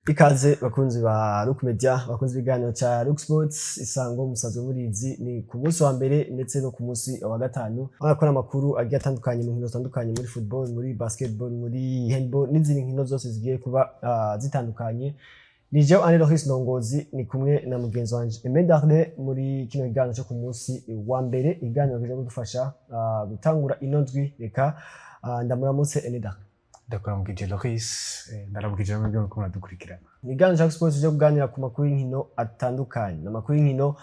Ikaze bakunzi ba Look Media, bakunzi b'ibiganiro ca Look Sports Isango. Musanzwe murizi, ni ku munsi wa mbere ndetse no ku munsi wa gatanu, aho amakuru agiye atandukanye mu nkino zitandukanye, muri football, muri basketball, muri handball n'izindi nkino zose zigiye kuba zitandukanye. Ni jewe Anne Loris Ndongozi, ni kumwe na mugenzi wanje Aimé Darle muri kino kiganiro cyo ku munsi wa mbere, ikiganiro kije kudufasha gutangura ino ndwi. Reka ndamuramutse Aimé Darle. Ndakuramukije Loris, ndaramukije mwebwe muriko muradukurikirana. Ni ikiganiro ca Sports cyo kuganira ku makuru y'inkino atandukanye. Amakuru y'inkino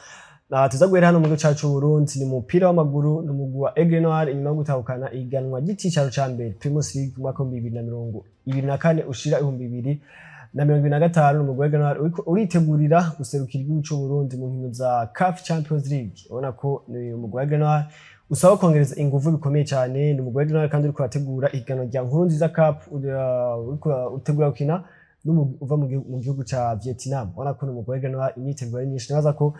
tuza guhera hano mu gihugu cacu Burundi, ni umupira w'amaguru, ni umugwi wa Aigle Noir inyuma yo gutahukana ihiganwa ry'icicaro ca mbere, Primus League, mu mwaka w'2024 ushira 2025. Umugwi wa Aigle Noir uriko uritegurira guserukira igihugu c'u Burundi mu nkino za CAF Champions League. Ubona ko ni umugwi wa Aigle Noir usaba kongereza inguvu bikomeye cyane. Ni umugwi wa Aigle Noir kandi uriko urategura ihiganwa rya Nkurunziza Cup, uriko utegura gukina n'umugwi uva mu gihugu ca Vietnam. Ubona ko ni umugwi wa Aigle Noir imyiteguro ari myinshi. Nibaza ko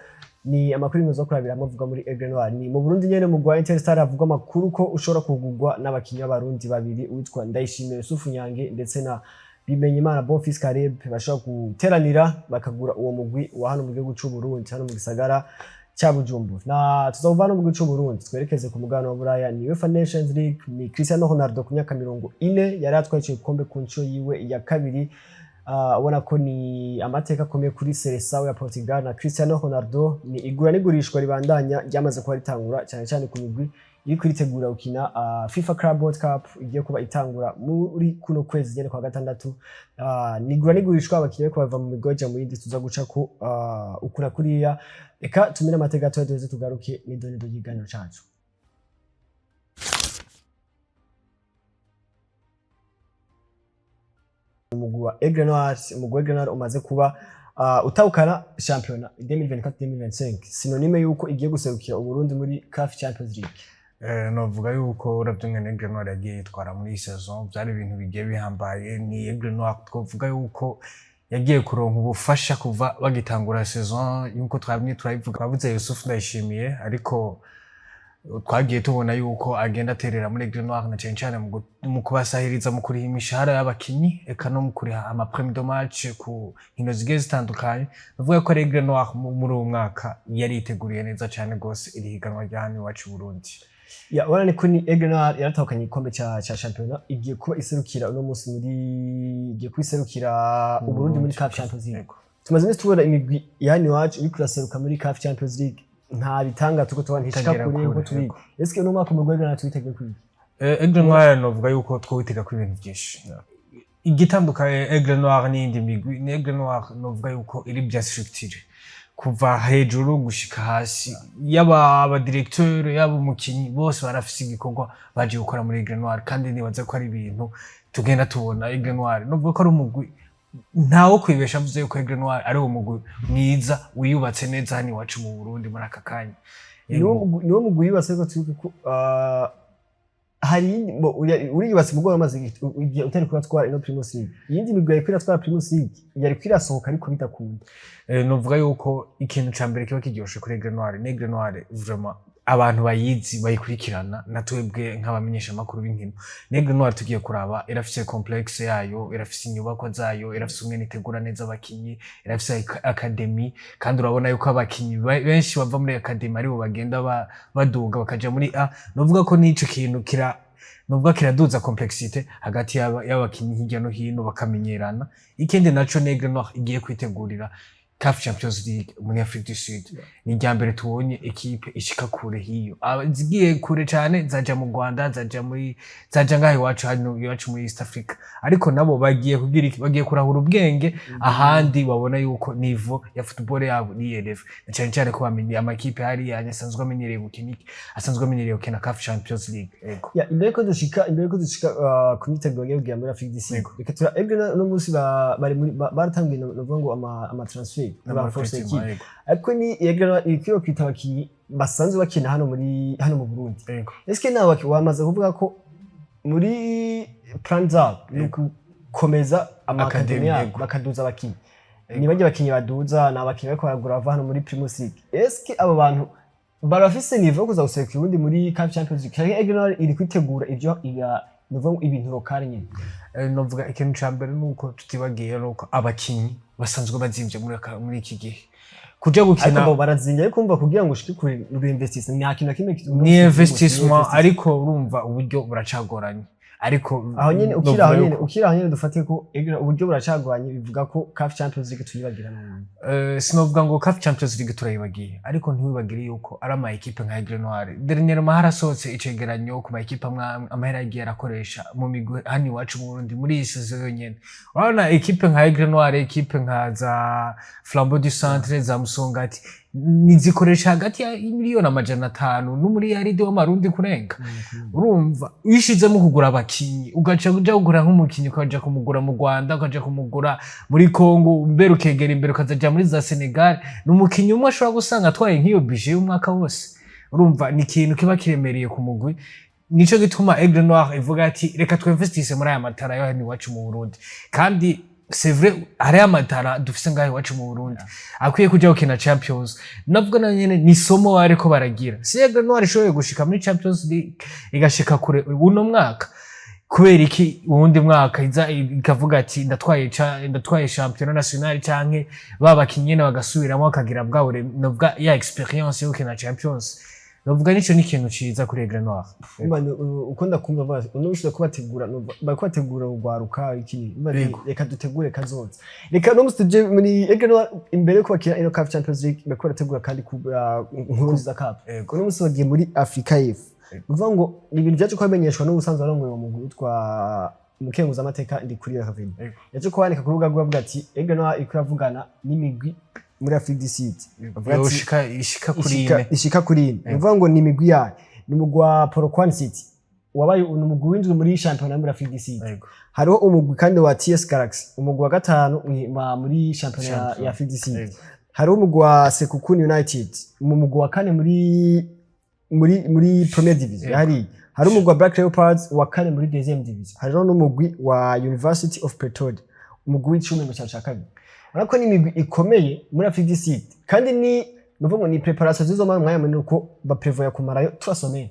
ni amakuru y'inkozo yo kurabira hamwe avuga muri Aigle Noir. Ni mu Burundi nyene, umugwi wa Interstar havugwa amakuru ko ushobora kugurwa n'abakinyi b'Abarundi babiri, uwitwa Ndayishimiye Yusufu Nyange ndetse na Bimenyimana Bonfils Caleb, bashobora guteranira bakagura uwo mugwi wa hano mu gihugu c'u Burundi, hano mu gisagara ca Bujumbura. Na tuzova hano mu gihugu c'u Burundi twerekeze ku mugabane wa Buraya. Ni UEFA Nations League, ni Cristiano Ronaldo ku myaka 40 yari atwaye ico gikombe ku nshuro yiwe ya kabiri. Ubona ko ni amateka akomeye kuri Seleção ya Portugal na Cristiano Ronaldo. Ni igura n'igurishwa ribandanya ryamaze kuba ritangura, cyane cyane ku migwi iri kuritegura gukina FIFA Club World Cup igiye kuba itangura muri kuno kwezi nyene kwa gatandatu. Ni igura n'igurishwa, abakinyi bariko bava mu migwi baja mu yindi, tuza guca ko ukura kuriya. Reka tumire amateka gatoya, duheze tugaruke n'idonido ry'ikiganiro cacu. Umugwi wa Aigle Noir, umugwi wa Aigle Noir umaze kuba utahukana shampiyona 2024-2025, synonyme yuko igiye guserukira Uburundi muri CAF Champions League. Novuga yuko uravye ingene Aigle Noir yagiye yitwara muri iyi saison, vyari ibintu bigiye bihambaye. Ni Aigle Noir twovuga yuko yagiye kuronka ubufasha kuva bagitangura saison, yuko twamye turabivuga. Twabuze Yusuf Ndayishimiye, ariko twagiye tubona yuko agenda aterera muri Aigle Noir, na cane cane mu kubasahiriza mu kuriha imishahara y'abakinyi, eka no mu kuriha ama prime de match ku nkino zigiye zitandukanye. Nuvuga ko ari Aigle Noir muri uwo mwaka yari yiteguriye neza cane gose iri higanwa rya hano iwacu i Burundi. Ya, ubona ni ko ni Aigle Noir yaratahukanye igikombe ca shampiyona, igiye kuba iserukira uno munsi muri, igiye kuba iserukira Uburundi muri CAF Champions League. Tumaze iminsi tubona imigwi ya hano iwacu iriko iraseruka muri CAF Champions League, nta bitanga tuko tubona, ntishika Itagera kure nkuko kure, tubizi. yego. Eske uno mwaka umugwi wa Aigle Noir tuwiteguye kwiga? Aigle Noir novuga yuko twowitega ko ibintu vyinshi. Igitandukanye Aigle Noir n'iyindi migwi ni Aigle Noir novuga yuko iri bien structurée kuva hejuru gushika hasi, yaba abadirecteur, yaba umukinyi, bose barafise igikorwa baje gukora muri Aigle Noir. Kandi nibaza ko ari ibintu tugenda tubona. Aigle Noir novuga ko ari umugwi ntawo kwibesha avuze yuko Aigle Noir ari umugwi mwiza wiyubatse neza hano iwacu mu Burundi muri aka kanya. Niwo mugwi wiyubatse, ariko twibuke ko hari iyindi uriyubatse mugabo wamaze igihe utari kuratwara ino Primus League. Iyindi migwi yariko iratwara Primus League yariko irasohoka, ariko bidakunda. Novuga yuko ikintu ca mbere kiba kiryoshe kuri Aigle Noir ni Aigle Noir vraiment abantu bayizi bayikurikirana, na twebwe nk'abamenyeshamakuru b'inkino, ni Aigle Noir tugiye kuraba irafise complexe yayo, irafise inyubakwa zayo, irafise umwene itegura neza abakinyi, irafise academy. Kandi urabona yuko abakinyi benshi bava muri academy aribo bagenda baduga bakaja muri A. Novuga ko n'ico kintu kira novuga kiraduza complexité hagati y'abakinyi hirya no hino, bakamenyerana. Ikindi naco, ni Aigle Noir igiye kwitegurira CAF Champions League muri Afrique du Sud. Ni irya mbere tubonye ekipe ishika kure hiyo. Zigiye kure cane zaja mu Rwanda, zaja muri, zaja ngaha iwacu, hano iwacu muri East Africa, ariko nabo bagiye kugira iki? Bagiye kurahura ubwenge ahandi, babona yuko niveau ya football yabo ni élevée, na cane cane ko bamenye amakipe hariya asanzwe amenyereye gukina iki, asanzwe amenyereye gukina CAF Champions League. Ego. Ya, imbere ko dushika ku myiteguro bagiye kugira muri Afrique du Sud, reka tura Aigle no munsi bari muri baratanguye no ngo ama transfer Ama renforcer recruitment, équipe. Yego. Ariko ni Aigle Noir ikwiye kwita abakinyi basanzwe bakina hano mu Burundi. Eske nawe wamaze kuvuga ko muri plan zabo ni gukomeza ama Academy, academy yabo, bakaduza abakinyi? Ni bajya abakinyi baduza, ni abakinyi bariko baragura bava hano muri Primus League. Eske abo bantu barafise niveau yo kuza guserukira ubundi muri CAF Champions League, canke Aigle Noir iri kwitegura ivyo Nuvuga ngo ibintu local nyine. Novuga ikintu ca mbere nuko tutibagiye nuko abakinyi basanzwe bazimvye muri iki gihe kuja Ariko gukina. Bo barazinga, ariko umva, kugira ngo ushike kure investissement, nta kintu na kimwe Ni investissement, ariko urumva uburyo buracagoranye, ariko Aho nyene ukiri novuga aho nyene yuko ukiri aho nyene, dufate ko uburyo buracagoranye, bivuga ko CAF Champions League tuyibagira n'ubundi? Sinovuga ngo CAF Champions League turayibagiye, ariko ntiwibagire yuko ari ama équipe nka Aigle Noir. Dernièrement harasohotse icegeranyo ku ma équipe amwe amwe, amahera yagiye arakoresha mu migwi hano iwacu mu Burundi muri iyi saison yonyene. Urabona équipe nka Aigle Noir, équipe nka za Flambeau du Centre, za Musongati, nizikoresha hagati ya 500 miliyoni n'umuriyaridi w'amarundi kurenga. Urumva iyo ushizemo kugura abakinyi, ugaca uja kugura nk'umukinyi, ukaja kumugura mu Rwanda, ukaja kumugura muri Congo, mbere ukegera imbere ukazaja muri za Senegal, ni umukinyi umwe ashobora gusanga atwaye nk'iyo budget y'umwaka wose. Urumva ni ikintu kiba kiremereye ku mugwi. Nico gituma Aigle Noir ivuga ati: "Reka twinvestisse muri aya matara yo hano iwacu mu Burundi." Kandi c'est vrai, hariyo amatara dufise ngaho iwacu mu Burundi akwiye kuja gukina Champions. Navuga na nyene ni somo bariko baragira. Si Aigle Noir ishoboye gushika muri Champions League, igashika kure uno mwaka, kubera iki uwundi mwaka iza ikavuga ati ndatwaye championnat national, canke ba bakinyi nyene bagasubiramo bakagira bwa novuga ya expérience yo gukina Champions? Novuga nico ni ikintu ciza kuri Aigle Noir. Umva, uko ndakumva bazi uno ushobora kubategura, bariko bategura urwaruka iki. Umva, reka dutegure kazoza. Reka no musi tuje muri Aigle Noir. Imbere yo kubakira ino CAF Champions League, bariko barategura kandi ku Nkurunziza Cup. Uno musi bagiye muri Afrika y'Epfo. Uvuga ngo ni ibintu vyaje kubamenyeshwa n'ubusanzwe arongoye uwo mugwi witwa umukenguzamateka Ndikuriyo Kavini. Yaje kubandika ku rubuga rwe avuga ati Aigle Noir iriko iravugana n'imigwi muri Afrique du Sud. Bavuga ati Yoshika ishika kuri ine. Ishika kuri ine. Ni ukuvuga ngo ni imigwi yayo: ni umugwi wa Polokwane City, wabaye ni umugwi w'indwi muri shampiyona muri Afrique du Sud. Hariho umugwi kandi wa TS Galaxy, umugwi wa gatanu muri shampiyona Shampiyona. ya Afrique du Sud. Hariho umugwi wa Sekhukhune United, mu mugwi wa kane muri Première Division. Hariya hari umugwi wa Black Leopards, wa kane muri Deuxième Division. Hariho n'umugwi wa University of Pretoria, umugwi w'icumi mu cyaro cya kabiri. Urabona ko ni imigwi ikomeye muri Afrique du Sud, kandi ni nuvuga ngo ni préparation zizomara umwanya munini, uko baprévoya kumarayo 3 semaines.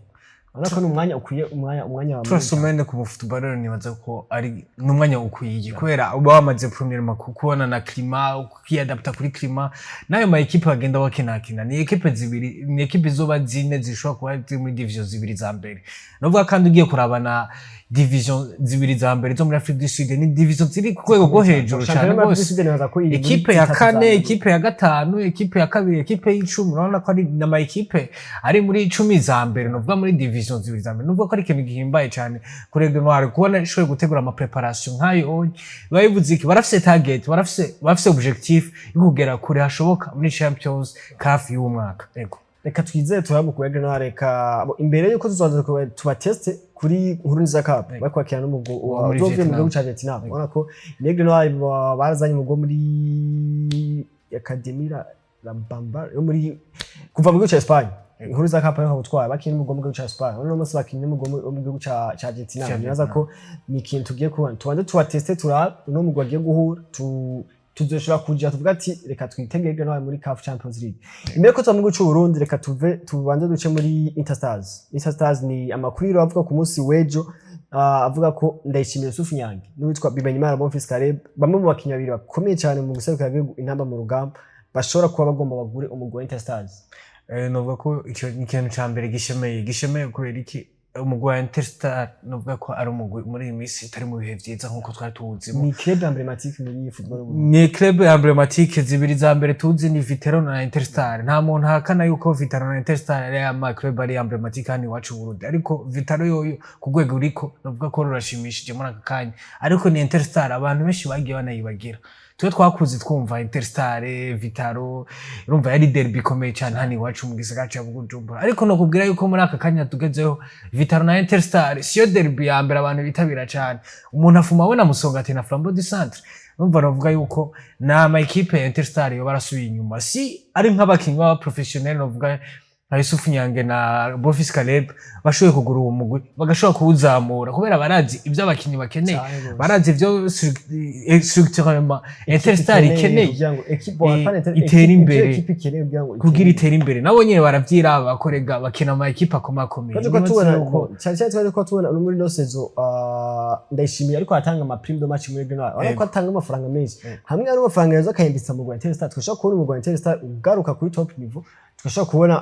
Urabona ko ni umwanya ukwiye, umwanya wa 3 semaines ku mufootballeur nibaza ko ari n'umwanya ukwiye, kubera uba wamaze premièrement kubona na climat, kwiyadapta kuri climat n'ayo ma équipe bagenda bakinakina. Ni équipe zibiri, ni équipe zoba zine zishobora kuba ziri muri division zibiri za mbere. Nuvuga kandi ugiye kuraba na division zibiri za mbere zo muri Afrique du Sud, ni division ziri ku rwego rwo hejuru cyane Shampiyona muri rwose. Afrique du Sud nibaza ko iri muri Équipe ya zitatu za kane, mbere. équipe ya gatanu, équipe ya kabiri, équipe y'icumi, urabona ko ari n'ama équipe ari muri 10 za mbere, nuvuga muri division zibiri za mbere. Nuvuga ko ari ikintu gihimbaye cyane kuri Aigle Noir kubona ishoboye gutegura ama préparation nk'ayo. Biba bivuze iki? Barafise target, barafise objectif yo kugera kure hashoboka muri Champions CAF y'uwo mwaka. Yego. Reka twizere turabe ku Aigle Noir. Reka imbere yuko tuzobanza tubateste kuri Nkurunziza Cup, Yego. bari kwakira n'umugwi Wo muri uzovuye mu Vietnam. gihugu ca Vietnam. Ubona ko ni Aigle Noir barazanye umugwi wo muri Academy la Bamba yo muri kuva mu gihugu ca Espagne. Nkurunziza Cup yo gutwara, bakinye n'umugwi wo mu gihugu ca Espagne. Uno munsi bakinye n'umugwi wo mu gihugu ca Vietnam. Ca Nibaza ko ni ikintu tugiye kubona. Tubanze tubateste, turabe uno mugwi bagiye guhura, tuzoshobora kuja tuvuga ati reka twitege Aigle Noir muri CAF Champions League. Imbere ko tuva mu gihugu c'u Burundi, reka tuve tubanze duce muri Interstars. Interstars ni amakuru yiro avuga ku munsi w'ejo, avuga ko Ndayishimiye Yusuf Nyange n'uwitwa Bimenyimana Bonfils Caleb, bamwe mu bakinnyi babiri bakomeye cyane mu guserukira igihugu Intamba mu Rugamba, bashobora kuba bagomba bagure umugwi wa Interstars. Novuga ko ico ni ikintu ca mbere gishemeye. Kubera iki? Umugwi wa Interstar novuga ko ari umugwi muri iyi minsi utari mu bihe vyiza nkuko twari tuwuzimo. Ni club emblématique muri football y'u Burundi. Ni club emblématique. Zibiri za mbere tuzi ni Vital'O na Interstar. Nta muntu ahakana yuko Vital'O na Interstar ari ama club ari emblématique hano iwacu mu Burundi, ariko Vital'O yoyo ku rwego uriko novuga ko rurashimishije muri aka kanya, ariko ni Interstar abantu benshi bagiye banayibagira. Twe twakuze twumva Interstar Vital'O, urumva yari derby ikomeye cyane hano iwacu mu gisagara ca Bujumbura. Ariko nokubwira yuko muri aka kanya tugezeho, Vital'O na Interstar siyo derby ya mbere abantu bitabira cyane. Umuntu afuma abona Musongati na Flambeau du Centre. Numva navuga yuko ni ama équipe ya Interstar yo barasubiye inyuma, si ari nk'abakinyi b'aba professionnel, novuga nka nka Yusufu Nyange na Bofis Caleb bashoboye kugura uwo mugwi, bagashobora kuwuzamura, kubera barazi ibyo abakinyi bakeneye, Cane gose. barazi ivyo structurellement Interstar ikeneye kugira ngo equipe itere imbere. Equipe ikeneye kugira ngo kugira itere imbere. Nabo nyene baravyiraba, bakorega bakina ama ekipe akomakomeye. Twaje ko Nibaza tubona cyane cyane twaje ko tubona no muri no saison, Ndayishimiye ariko atanga ama prime de match muri Grenade, urabona ko atanga amafaranga menshi. Hamwe ari amafaranga yaza akayimbitsa mu Rwanda Interstar, tugashobora kubona umugwi wa Interstar ugaruka kuri top niveau, tugashobora kubona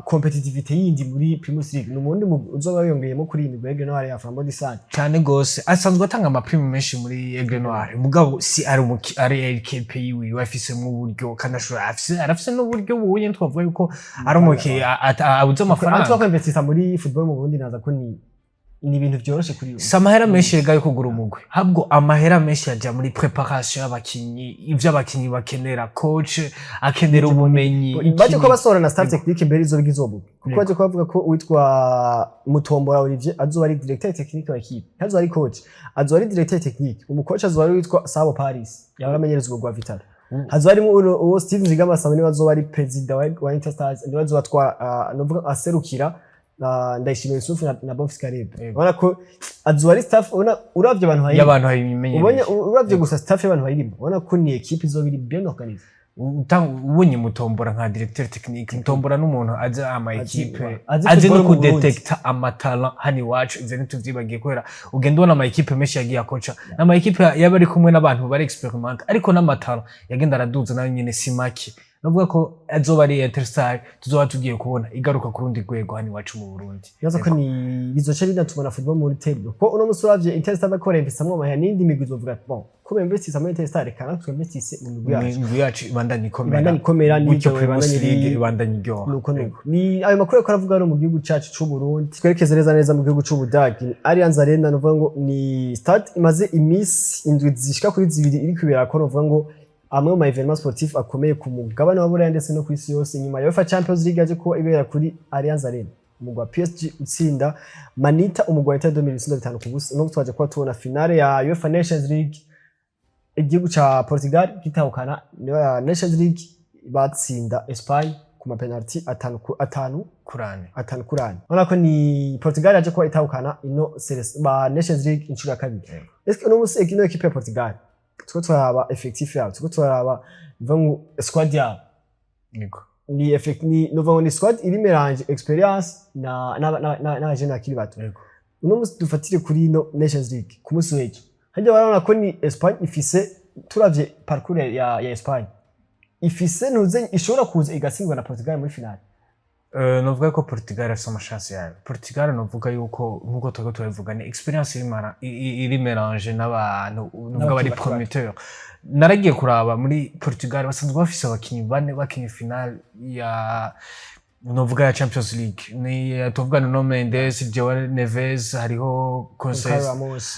compétitivité yindi muri Primus League. Ni umundi mugwi uzoba wiyongeyemo kuri iyi migwi ya Grenade, ya Flambeau du Centre. Cyane gose, asanzwe atanga ama prime menshi muri Aigle Noir, mugabo si ari ari équipe yiwe afisemwo uburyo, kandi ashobora arafise n'uburyo buye. Twavuga yuko ari umuki abuze amafaranga. Ariko kwinvestisa muri football mu Burundi, naza ko ni ibintu byoroshe kuri we. Si amahera menshi rega yo kugura umugwi, ahubwo amahera menshi yaja muri préparation y'abakinyi, ivyo abakinyi bakenera, coach akenera ubumenyi. Baje ko basohora na staff technique mbere izo bigizobuka, kuko baje ko bavuga ko uwitwa Mutombora Olivier azoba ari directeur technique wa équipe, ntazoba ari coach, azoba ari directeur technique. Umucoach azoba ari uwitwa Sabo Paris, yahora amenyereza umugwi wa Vital'O. Hazoba harimo uwo Steven Zigamasaba, niwe azoba ari president wa Interstars, niwe azoba atwara, novuga aserukira Ndayishimiye Yusuf na Bonfils Caleb. Ubona ko azoba ari staff, ubona uravye abantu bayirimo, y'abantu bayimenyereye. Ubonye uravye gusa staff y'abantu bayirimo, ubona ko ni équipe izoba iri bien organisée. Ubonye Mutombora nka directeur technique, Mutombora n'umuntu azi ama équipe, azi azi no football mu Burundi. kudetecta ama talent hano iwacu. Ivyo ntituvyibagiye, kubera ugenda ubona ama équipe menshi yagiye akoca, n'ama équipe yaba ari kumwe n'abantu bari expérimentés, ariko n'ama talent yagenda araduza nayo nyene si make. Novuga ko azoba ari Interstar tuzoba tugiye kubona igaruka ku rundi rwego hano iwacu mu Burundi. Ibibazo ko ni bizoca binatuma na football muri table, kuko uno musi uravye Interstar bariko barinvestamwo amahera, n'indi migwi izovuga ati: "Bon, ko binvestisa muri Interstar, reka natwe twinvestise mu migwi yacu." Imigwi yacu ibandanye ikomera. Ibandanye ikomera, gutyo n'ibyo Primus ibandanye League ibandanye iryoha. Nuko ni ayo makuru ariko aravuga hano mu gihugu cacu c'u Burundi. Twerekeze neza neza mu gihugu c'Ubudagi, ni Allianz Arena. Nuvuga ngo ni stade imaze imisi 7 zishika kuri 2 iri kwibera ko nuvuga ngo amwe mu ma événements sportifs akomeye ku mugabane wa Buraya ndetse no ku isi yose, nyuma ya UEFA Champions League yaje kuba ibera kuri Allianz Arena, umugwi wa PSG utsinda manita umugwi wa Inter de Milan ibitsindo 5-0. No twaje kuba tubona finale ya UEFA Nations League, igihugu ca Portugal gitahukana ya Nations League, batsinda Espagne ku ma penalty 5 ku 5 kurane. 5-4. Urabona ko ni Portugal yaje kuba itahukana ino ba Nations League inshuro ya kabiri. Est-ce que uno musi ino équipe ya Portugal, turiko turaraba effectif yabo, turiko turaraba biva ngo squad yabo, ni effect ni nuvuga ngo ni squad iri mélange expérience na n'abajene bakiri bato. Uno musi dufatire kuri ino Nations League ku munsi w'ejo, harya barabona ko ni Espagne ifise, turavye parcours ya Espagne, ifise ntuze ishobora kuza igatsindwa na Portugal muri finale. Novuga ko Portugal afise ama chance yayo. Portugal novuga yuko nkuko turiko turabivuga ni expérience iri mélange n'abantu nuvuga bari n'abakinyi bakiri bato. Prometteur. Naragiye kuraba muri Portugal, basanzwe bafise abakinyi bane bakinye finale ya novuga ya Champions League, ni tuvuga Nuno Mendes, Joao Neves, hariho Goncalo Conceição Ramos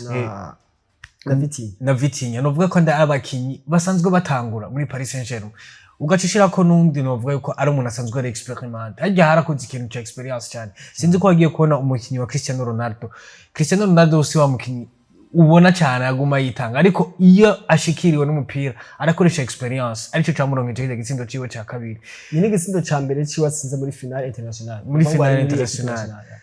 na Vitinha. Na Vitinha. Novuga ko ndi abakinyi basanzwe batangura muri Paris Saint-Germain, ugaca ushirako n'undi novuga yuko ari umuntu asanzwe ari expérimenté. Harya harakoze ikintu ca expérience cyane. Sinzi ko wagiye kubona umukinyi wa Cristiano Ronaldo. Cristiano Ronaldo si wa mukinyi ubona cyane aguma yitanga, ariko iyo ashikiriwe n'umupira arakoresha expérience, arico camuronkeje kirya gitsindo ciwe ca kabiri. Ni n'igitsindo ca mbere ciwe atsinze muri finale internationale. Muri Kuvuga ngo finale ari muri internationale. Internationale.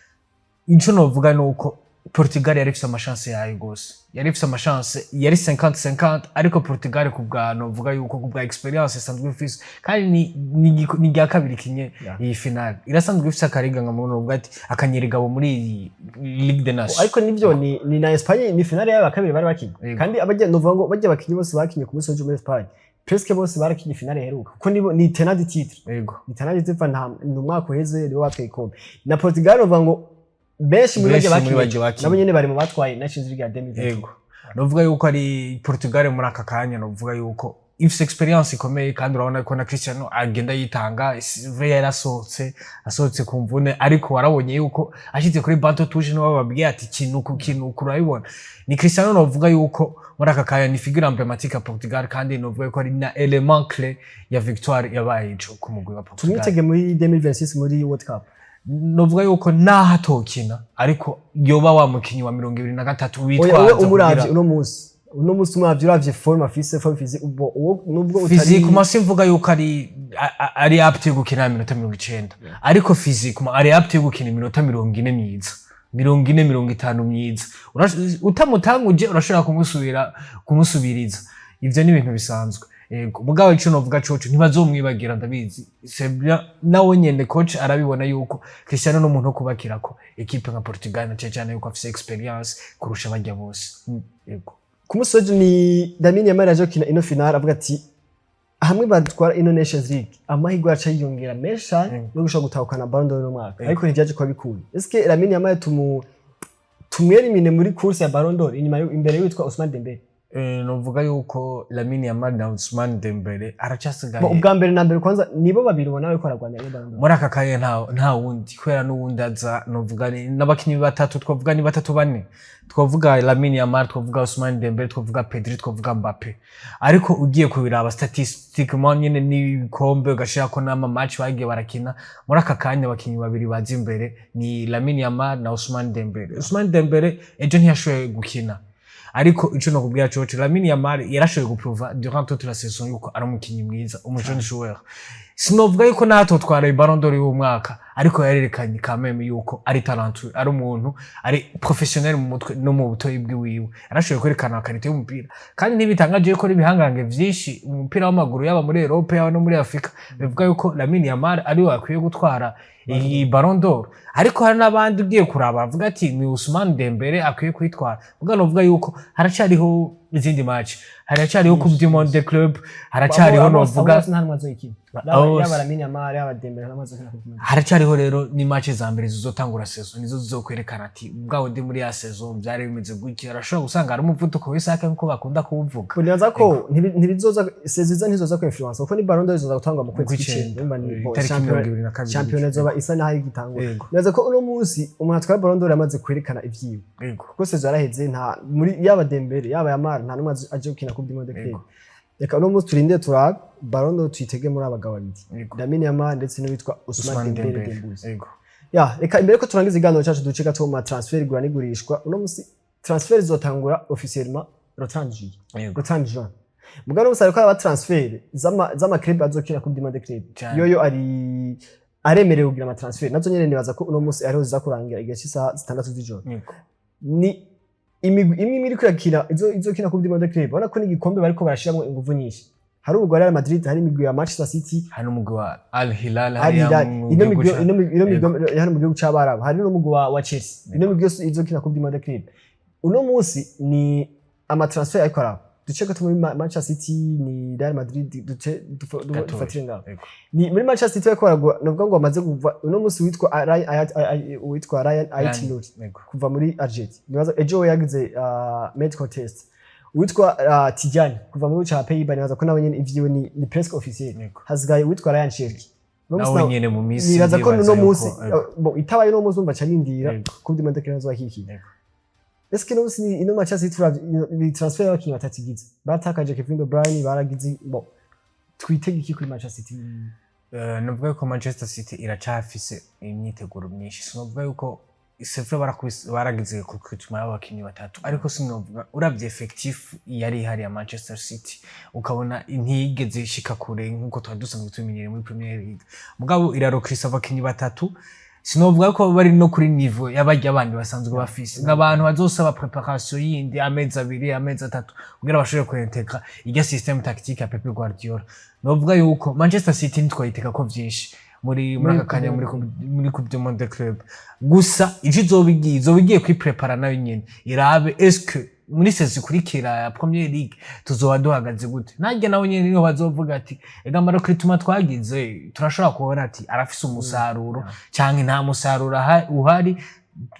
Ico novuga nuko Portugal yari ifise ama chance yayo gose, yari ifise ama chance, yari 50-50, ariko Portugal kubwa novuga yuko kubwa expérience isanzwe ifise, kandi ni rya kabiri kinye iyi finale, irasanzwe ifise akariga nka muntu novuga ati akanyerigabo muri iyi Ligue des Nations. Ariko nivyo, ni na Espagne, ni finale yabo ya kabiri bari bakinye. Kandi abajya novuga ngo bajya bakinyi bose bakinye ku munsi w'ejo muri Espagne, presque bose barakinye finale iheruka, kuko nibo ni tenant du titre. Ni tenant du titre, nta ni umwaka uheze nibo batwaye igikombe. Na Portugal novuga ngo benshi muri Benshi bajya muri bakinye bajya bakinye. nabo nyene bari mu batwaye Nations League ya 2023. Yego, novuga yuko ari Portugal muri aka kanya, novuga yuko ifise expérience ikomeye, kandi urabona ko na Cristiano agenda yitanga. Vrai yarasohotse, asohotse ku mvune, ariko warabonye yuko ashitse kuri banc de touche niwe bababwiye ati kinuku kinuku. Urabibona ni Cristiano, novuga yuko muri aka kanya ni figure emblématique ya Portugal, kandi novuga yuko ari na élément clé ya victoire yabaye ico ku mugwi wa Portugal. Tumwitege muri 2026 muri World Cup? Novuga yuko naho atokina, ariko yoba wa mukinyi wa 23 Oya, witwaza we umuravye kugira uno munsi Uno musi umwavye, uravye forme afise, forme physique, ubwo uwo nubwo utari Physiquement simvuga yuko ari apte yo gukina iminota 90, ariko physiquement ari apte yo gukina iminota 40 myiza, 40, 50 myiza. Utamutanguje urashobora kumusubiriza, ivyo ni ibintu bisanzwe. Yego, mugabo ico novuga coco, ntibazomwibagira, ndabizi. C'est bien, nawe nyene coach arabibona yuko Cristiano ni umuntu wo kubakirako équipe nka Portugal, na cane cane yuko afise expérience kurusha barya bose. Yego. Ku munsi w'ejo ni Lamine Yamal yaje gukina ino finale, avuga ati hamwe batwara ino Nations League, amahirwe yaca yiyongera menshi cane yo gushobora gutahukana Ballon d'Or uno mwaka, ariko ntivyaje kuba bikunda. Eske Lamine Yamal tumwerimine muri course ya Ballon d'Or inyuma imbere y'uwitwa Ousmane Dembele? Novuga yuko Lamine Yamal na Ousmane Dembele aracasigaye. Bo, ubwa mbere na mbere kwanza nibo babiri ubona bariko baragwanira ino Ballon d'Or? Muri aka kanya nta wundi, kubera n'uwundi aza, novuga ni n'abakinyi batatu, twavuga ni batatu, bane. Twavuga Lamine Yamal, twavuga Ousmane Dembele, twavuga Pedri, twavuga Mbappe. Ariko ugiye kubiraba statistiquement nyene n'ibikombe, ugashirako n'ama match bagiye barakina, muri aka kanya abakinyi babiri baza imbere ni Lamine Yamal na Ousmane Dembele. Ousmane Dembele ejo ntiyashoboye gukina, ariko ico nokubwira coco, Lamine Yamal yarashoboye guprouva durant toute la saison yuko ari umukinyi mwiza, umu jeune joueur. Sinovuga yuko natotwara Ballon d'Or y'uwo mwaka, ariko yarerekanye quand même yuko ari talentueux, ari umuntu ari professionnel mu mutwe no mu butoyi bwiwiwe. Yarashoboye kwerekana qualité y'umupira, kandi ntibitangaje yuko n'ibihangange vyinshi mu mupira w'amaguru, yaba muri Europe yaba no muri Afrika, bivuga yuko Lamine Yamal ariwe akwiye gutwara iyi Ballon d'Or. Ariko hari n'abandi ugiye kuraba bavuga ati ni Ousmane Dembele akwiye kuyitwara. Muga novuga yuko haracariho izindi match, haracariho Coupe du Monde des clubs, haracariho novuga nta numwe azoyikina. Abo bose. Yaba Lamine Yamal, yaba Dembele, nta numwe azokina Coupe du Monde. Haracariho rero ni match za mbere zizotangura saison, nizo zizokwerekana ati bwawe ndi muri ya saison byari bimeze gutya. Arashobora gusanga hari umuvuduko w'isake nkuko bakunda kuwuvuga. Nibaza ko ntibizoza, saison iza ntizoza ku influence, kuko ni Ballon d'Or izoza gutangwa mu kwezi Kw'icenda. kw'icenda. Urumva ni bo, Itariki 22. Shampiyona izoba isa naho igitangura. Nibaza ko uno munsi umuntu atwara Ballon d'Or yamaze kwerekana ivyiwe, kuko saison yaraheze, nta muri yaba Dembele yaba Yamal, nta numwe aje gukina Coupe du Monde club. Reka uno munsi turinde turabe Ballon d'Or, tuyitege muri abagabo babiri, Lamine Yamal ndetse n'uwitwa Ousmane Ousmane Dembele Dembele. Dembuze. Ya, reka imbere ko turangiza iganiro cyacu duce gato mu ma transfer, igura n'igurishwa. Uno munsi transfer izotangura officiellement le 30 juillet, le 30 juin. Mugabo uno munsi hariko haraba transfer z'ama club azokina Coupe du Monde club. Yoyo ari aremerewe kugira ama transfer, nazo nyene nibaza ko uno munsi ariho ziza kurangira igihe cy'isaha 6 z'ijoro. Ni imigwi imwe imwe iriko irakina izokina Coupe du Monde club, ubona ko n'igikombe bariko barashiramwo inguvu nyinshi. Hari umugwi wa Real Madrid, hari imigwi ya Manchester City, hari n'umugwi wa Al Hilal Al hariya Hilal, mu ino gihugu migwi ino migwi hano mu gihugu c'Abarabu, hari n'umugwi wa Chelsea. Ino migwi yose izokina Coupe du Monde club. Uno munsi ni ama transfer ariko araba. Duce gato muri Manchester City ni Real Madrid, duce Gatoya. dufatire ngaho. Ni muri Manchester City bariko baragura, novuga ngo bamaze kuva uno munsi witwa uwitwa Ryan Ait-Nouri kuva muri Algeria. Nibaza ejo we yagize medical test. Uwitwa Tijani kuva muri ca Pays-Bas, nibaza ko nawe nyene ivyiwe ni presque officiel. Hasigaye uwitwa Rayan Cherki. Uno munsi Nawe nyene mu minsi nibaza ko ndibaza uno yuko, munsi bon, itabaye uno munsi umva carindira Coupe du Monde club azobakikiye. Eske uno munsi ino Manchester City, turavye ni transfer y'abakinyi batatu igize, batakaje Kevin De Bruyne, baragize, bon, twitege iki kuri Manchester City? Novuga yuko Manchester City iracafise imyiteguro myinshi. Sinovuga yuko, c'est vrai, baragize recrutement y'abakinyi batatu, ariko sinovuga, uravye effectif yari ihari ya Manchester City ukabona ntiyigeze ishika kure nkuko twari dusanzwe tubimenyereye muri Premier League. Mugabo irarecruta abakinyi batatu, sinovuga ko bari no kuri niveau y'abarya bandi basanzwe bafise, n'abantu bazosaba préparation yindi, amezi 2, amezi 3, kugira bashobore kuintegra irya système tactique ya Pep Guardiola. Novuga yuko Manchester City ntitwayitega ko vyinshi muri aka kanya muri Coupe du Monde club. Gusa ico izoba igiye kwiprepara nayo nyene, irabe est-ce que muri saison ikurikira ya Premier League tuzoba duhagaze gute. Narya nawe nyene niho bazovuga ati ega ama recrutement twagize turashobora kubona ati arafise umusaruro canke nta musaruro uhari,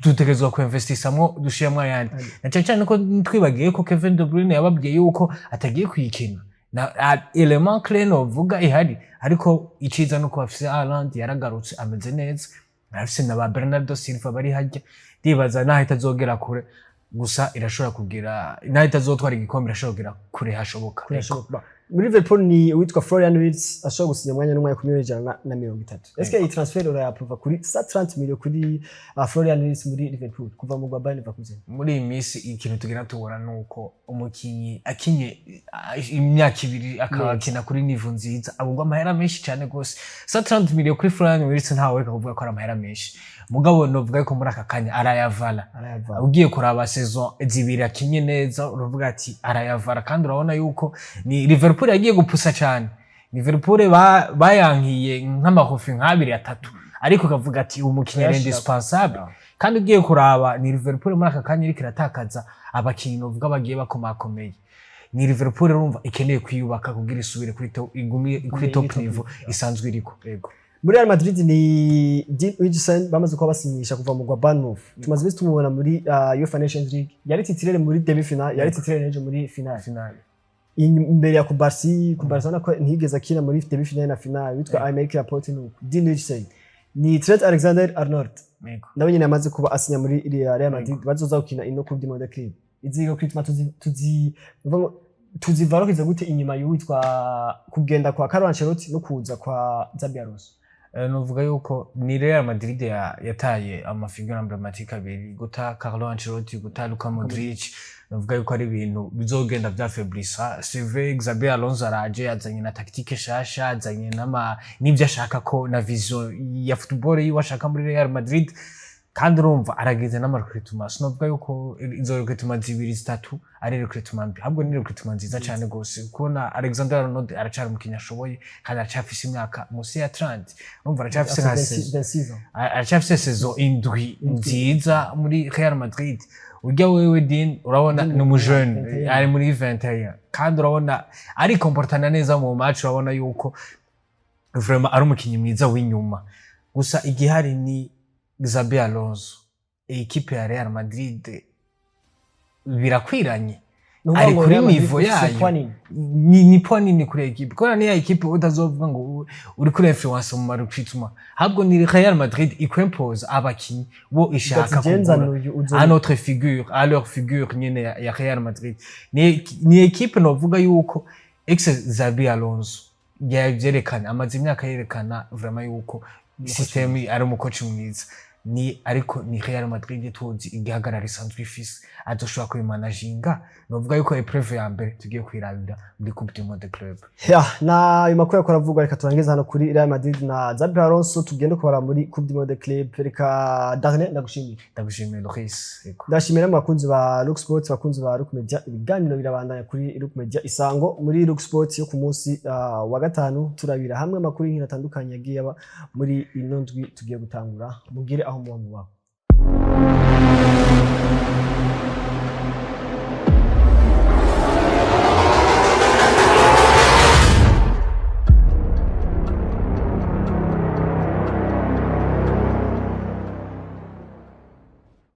dutegerezwa kuinvestisamwo dushiremwo ayandi, na cane cane ko twibagiye ko Kevin De Bruyne yababwiye yuko atagiye kuyikina na élément clé novuga ihari. Ariko iciza nuko bafise Haaland, yaragarutse ameze neza, arafise na ba Bernardo Silva bari harya. Ndibaza naho itazogera kure, gusa irashobora kugira, naho itazotwara igikombe, irashobora kugera kure hashoboka. Kurashoboka. Muri Liverpool ni uwitwa Florian Wirtz ashobora gusinya umwanya n'umwanya ku 130 miliyoni. Est-ce iyi transfert urayapprova kuri 130 millions kuri Florian Wirtz muri Liverpool kuva mu Bayer Leverkusen? Muri iyi minsi ikintu tugenda tubona ni uko umukinyi akinye imyaka 2 akakina kuri niveau nziza agurwa amahera menshi cyane rwose. 130 millions kuri Florian Wirtz, ntawe reka kuvuga ko ari amahera menshi, mugabo novuga ko muri aka kanya arayavala. Arayava. Ugiye kuraba saison 2 akinye neza, uravuga ati arayavala. Kandi urabona yuko ni Liverpool yagiye gupusa cyane. Liverpool bayankiye nk'amahofi nk'abiri atatu, ariko ukavuga ati uwo mukinyi ari Yashaka. indispensable. Kandi ugiye kuraba, ni Liverpool muri aka kanya iriko iratakaza abakinyi novuga bagiye bakomakomeye. Ni Liverpool urumva ikeneye kwiyubaka kugira isubire kuri top, igume kuri top top niveau isanzwe iriko, yego. Muri Real Madrid ni Dean Huijsen bamaze kuba basinyisha kuva mu Bournemouth. Tumaze iminsi tumubona muri UEFA Nations League, yari titulaire muri demi finale, yari titulaire n'ejo muri finale. Finale. Imbere ya Cubarsi. Cubarsi urabona ko ntiyigeze akina muri demi finale na finale. Witwa Aymeric Laporte nuko Dean Huijsen. Ni Trent Alexander-Arnold nawe nyine yamaze kuba asinya muri iriya Real Madrid, bazoza gukina ino Coupe du Monde Club. Izi recrutement tuzi uvuga ngo tuzivarokiza gute inyuma y'uwitwa kugenda kwa Carlo Ancelotti no kuza kwa Xabi Alonso? Novuga yuko ni Real Madrid yataye ama figure emblématique abiri, guta Carlo Ancelotti, guta Luka Modric. Novuga yuko ari ibintu bizogenda vyafaiblisa. C'est vrai, Xabi Alonso araje azanye na tactique shasha, azanye n'ama n'ivyo ashaka ko na vision ya football yiwe ashaka muri Real Madrid. Kandi urumva aragize n'ama recrutement. Sinovuga yuko izo recrutement zibiri zitatu ari recrutement mbi, ahubwo ni recrutement nziza cyane gose. Kubona Alexander Arnold aracari umukinyi ashoboye kandi aracafise imyaka munsi ya 30, urumva aracafise nka Afite saison 26 ans. Aracafise saison 7 nziza muri Real Madrid. Urya wewe Dean, urabona ni umujene. 21. Ari muri 21 kandi urabona ari comportana neza mu match, urabona yuko vraiment ari umukinyi mwiza w'inyuma. Gusa igihari ni Xabi Alonso, equipe ya Real Madrid birakwiranye. Ni ukuvuga Ari ngo kuri Real Madrid niveau ifise yayo. poids nini. Ni poids nini kuri equipe, kubera niya equipe utazovuga ngo uri kuri influence mu recrutement, ahubwo ni Real Madrid ikwimposa abakinyi bo ishaka Ati kugura uyu uzo à notre figure, à leur figure nyene ya Real Madrid. Ni equipe novuga yuko ex Xabi Alonso yavyerekana, amaze imyaka yerekana vraiment yuko système ari umukoci mwiza. Ni ariko ni Real Madrid tuzi igihagararo isanzwe ifise, azoshobora kubimanaginga. Novuga yuko épreuve ya mbere tugiye kwirabira muri Coupe du Monde Club. Ya, na ayo makuru yakora avugwa, reka turangize hano kuri Real Madrid na Xabi Alonso, tugende kubara muri Coupe du Monde Club. Reka Darlene ndagushimiye. Ndagushimiye Loris, yego. Ndashimira mu bakunzi ba Look Sports, bakunzi ba Look Media. Ibiganiro birabandanya kuri Look Media Isango. Muri Look Sports yo ku munsi wa gatanu turabira hamwe amakuru y'inkino atandukanye yagiye aba muri ino ndwi tugiye gutangura. Mugire aho muba mubaho.